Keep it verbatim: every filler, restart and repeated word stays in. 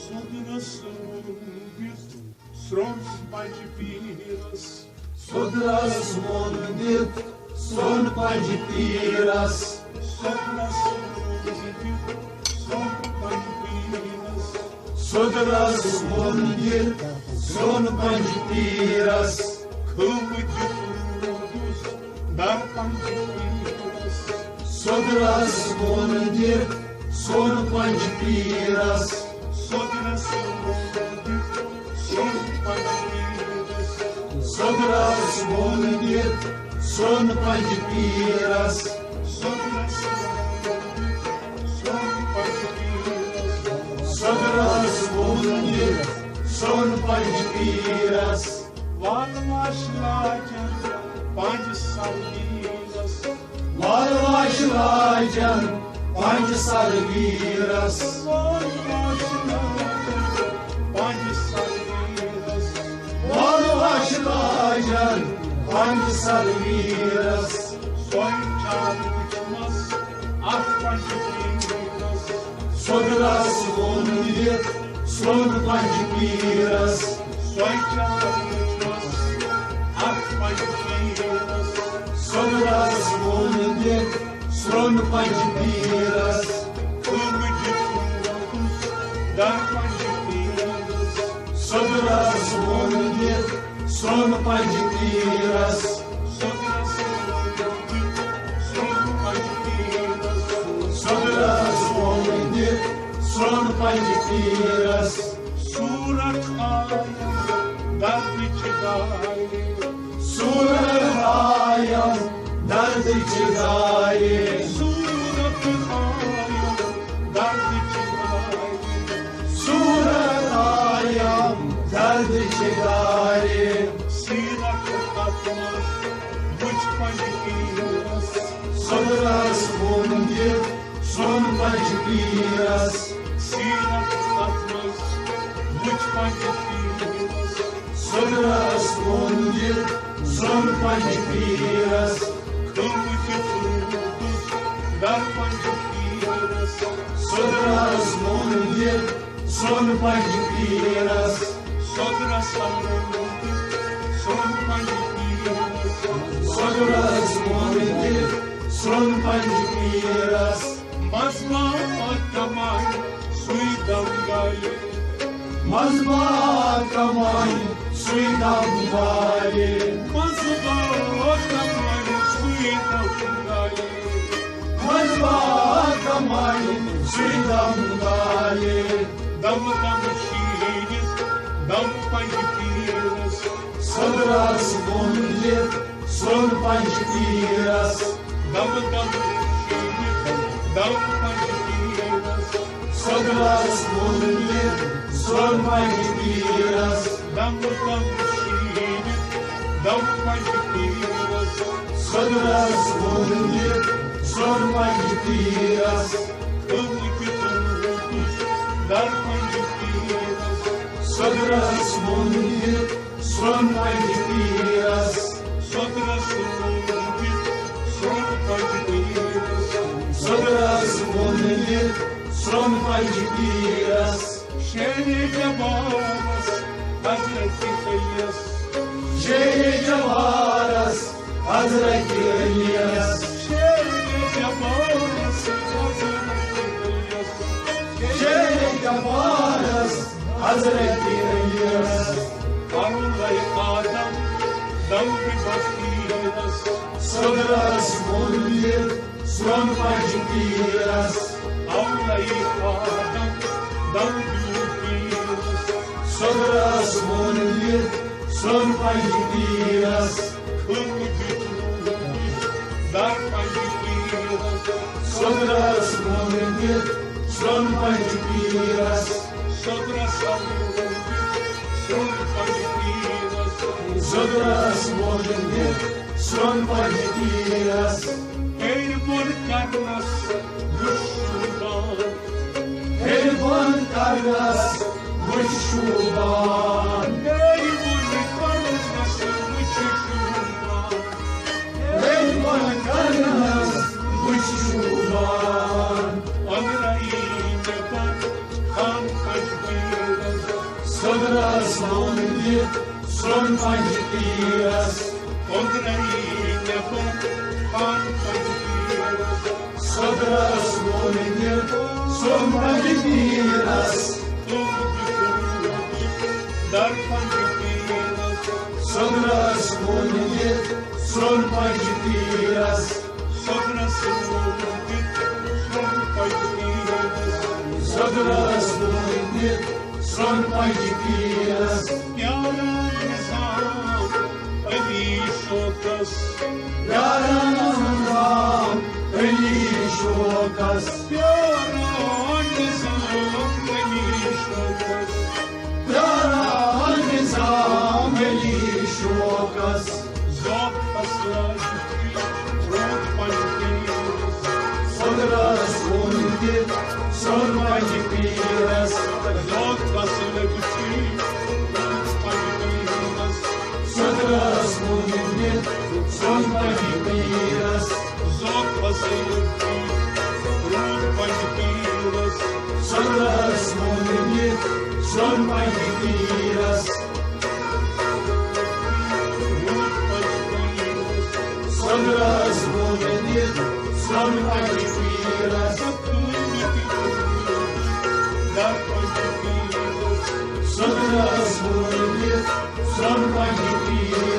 سۄدرس ووٚن دِتھ سرٛون پنجہِ پیٖرس۔ سۄدرس ووٚن دِتھ سرٛون پنجہِ پیٖرس۔ سۄدرس ووٚن دِتھ سرٛون پنجہِ پیٖرس۔ سۄدرس ووٚن دِتھ سرٛون پنجہِ پیٖرس۔ کھُلہٕ دِتھ روٗدُس در پنجہِ پیٖرس۔ سۄدرس ووٚن دِتھ سرٛون پنجہِ پیٖرس۔ سۄدرس ووٚن دِتھ سرٛون پنجہِ پیٖرس۔ سۄدرس ووٚن دِتھ سرٛون پنجہِ پیٖرس۔ سۄدرس ووٚن دِتھ سرٛون پنجہِ پیٖرس۔ سۄدرس ووٚن دِتھ سرٛون پنجہِ پیٖرس۔ وال واش لاجن پنجہِ سر ویٖرس۔ وال واش لاجن پنجہِ سر ویٖرس۔ وال واش لاجن پنجہِ سر ویٖرس۔ وال واش لاجن پنجہِ سر ویٖرس۔ سۄے چار وٕچھمس اتھ پنجہِ پیٖرس۔ سۄدرس ووٚن دِتھ سرٛون پنجہِ پیٖرس۔ سۄے چار وٕچھمس اتھ پنجہِ پیٖرس۔ سۄدرس ووٚن دِتھ سرٛون پنجہِ پیٖرس۔ کھُلہٕ دِتھ روٗدُس در پنجہِ پیٖرس۔ سۄدرس ووٚن دِتھ سرٛون پنجہِ پیٖرس۔ سۄدرس ووٚن دِتھ سرٛون پنجہِ پیٖرس۔ سۄدرس ووٚن دِتھ سرٛون پنجہِ پیٖرس۔ سوٗرت آیس دردٕچہِ دارِ۔ سوٗرت آیس دردٕچہِ دارِ۔ سوٗرت آیس دردٕچہِ دارِ۔ سوٗرت آیم دردٕچہِ دارِ۔ سیرت اتھ منٛز وٕچھ پنجہِ پیٖرس۔ سۄدرس ووٚن دِتھ سرٛون پنجہِ پیٖرس۔ سیرت اتھ منٛز وٕچھ پنجہِ پیٖرس۔ سۄدرس ووٚن دِتھ سرٛون پنجہِ پیٖرس۔ کھُلہٕ دِتھ روٗدُس در پنجہِ پیٖرس۔ سۄدرس ووٚن دِتھ سرٛون پنجہِ پیٖرس۔ سۄدرس ووٚن دِتھ سرٛون پنجہِ پیٖرس۔ سۄدرس ووٚن دِتھ سرٛون پنجہِ پیٖرس۔ منٛزباگ کمانہِ سُے دم گالہِ۔ منٛزباگ کمانہِ سُے دم گالہِ۔ منٛزباگ کمانہِ سُے دم گالہِ۔ منٛزباگ کمانہِ سُے دم گالہِ۔ دم دم شیٖرِتھ دم پنجہِ پیٖرس۔ سۄدرس ووٚن دِتھ سرٛون پنجہِ پیٖرس۔ دم دم شیٖرِتھ دم پنجہِ پیٖرس۔ سۄدرس ووٚن دِتھ سرٛون پنجہِ پیٖرس۔ دم دم شیٖرِتھ دم پنجہِ پیٖرس۔ سۄدرس ووٚن دِتھ سرٛون پنجہِ پیٖرس۔ کھُلہٕ دِتھ روٗدُس در پنجہِ پیٖرس۔ سۄدرس ووٚن دِتھ سرٛون پنجہِ پیٖرس۔ سۄدرس ووٚن دِتھ سرٛون پنجہِ پیٖرس۔ سۄدرس ووٚن دِتھ سرٛون پنجہِ پیٖرس۔ شیرِ جبارس حضرت علیس۔ شیرِ جبارس حضرت علیس۔ شیرِ جبارس حضرت علیس۔ شیرِ جبارس حضرت علیس۔ اولے آدم دم بصیرس۔ سۄدرس ووٚن دِتھ سرٛون پنجہِ پیٖرس۔ اولے آدم دم پیٖرس۔ سۄدرس ووٚن دِتھ سرٛون پنجہِ پیٖرس۔ کھُلہٕ دِتھ روٗدُس در پنجہِ پیٖرس۔ سۄدرس ووٚن دِتھ سرٛون پنجہِ پیٖرس۔ سۄدرس ووٚن دِتھ سرٛون پنجہِ پیٖرس۔ سۄدرس ووٚن دِتھ سرٛون پنجہِ پیٖرس۔ ہیٚرِ بۄن کرنس وٕچھ شوٗبان۔ میٲنۍ وٲنۍ کرنس وٕچھ شوٗبان۔ میٲنۍ وٲنۍ کرنس وٕچھ شوٗبان۔ أنٛدرٕ یی مےٚ پتھ خان پنجہِ پیٖرس۔ سۄدرس ووٚن دِتھ سرٛۄن پنجہِ پیٖرس۔ أنٛدرٕ یی مےٚ پتھ خان پنجہِ پیٖرس۔ سۄدرس ووٚن دِتھ سرٛۄن پنجہِ پیٖرس۔ تُل بہٕ کوٗر در پنجہِ پیٖرس۔ سۄدرس ووٚن دِتھ سرٛۄن پنجہِ پیٖرس۔ سۄدرس ووٚن دِتھ سرٛۄن پنجہِ پیٖرس۔ سۄدرس ووٚن دِتھ سرٛۄن پنجہِ پیٖرس۔ پیاران نظام علی شوقس۔ پیاران نظام علی شوقس۔ پیاران نظام علی شوقس۔ پیاران نظام علی شوقس۔ ذوق فصلہ روٗد پنجہِ پیٖرس۔ سۄدرس ووٚن دِتھ سرٛۄن پنجہِ پیٖرس۔ ذوق فصلہ روٗد پنجہِ پیٖرس۔ سۄدرس ووٚن دِتھ سرٛۄن پنجہِ پیٖرس۔ ذوق فصلہ روٗد پنجہِ پیٖرس۔ سۄدرس ووٚن دِتھ سرٛۄن پنجہِ پیٖرس۔ سۄدرس ووٚن دِتھ سرٛۄن پنجہِ پیٖرس۔ سۄدرس ووٚن دِتھ سرٛۄن پنجہِ پیٖرس۔